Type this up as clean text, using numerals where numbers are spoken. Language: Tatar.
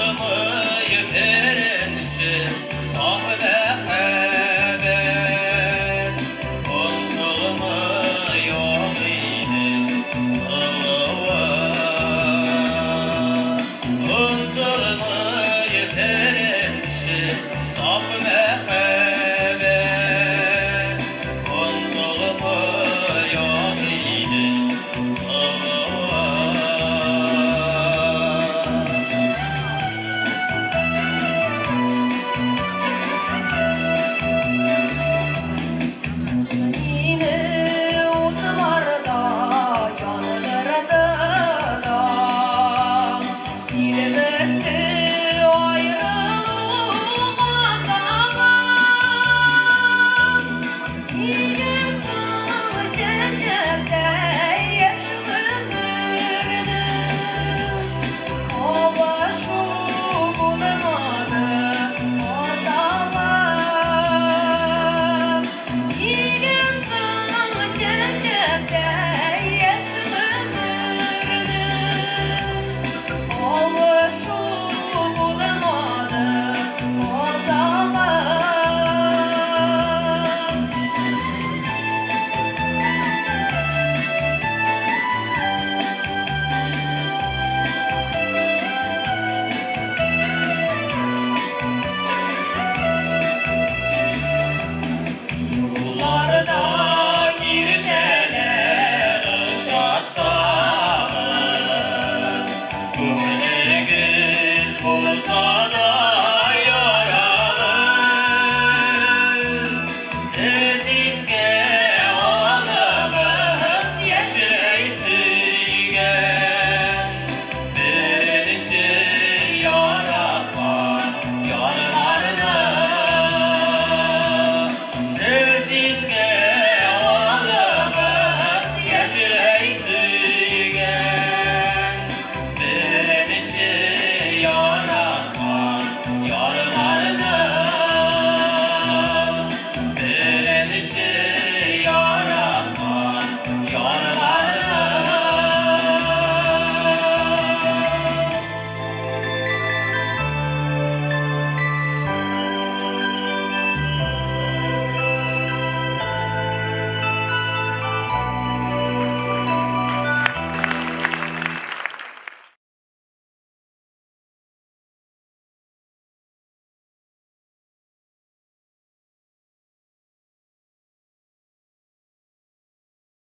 Онтылмый беренче саф мәхәббәт, Онтылмый Агыйдел сылуы. Онтылмый беренче саф мәхәббәт, Онтылмый Агыйдел сылуы. Мине утларда яндырды да, Тилмертте аерылу газабы. Минем кыл чәчәктәй яшь гомерне Кавышу булмады азагы. Минем кыл чәчәктәй яшь гомерне Кавышу булмады азагы. Юлларда киртәләр ошатсагыз, Күңелегез булса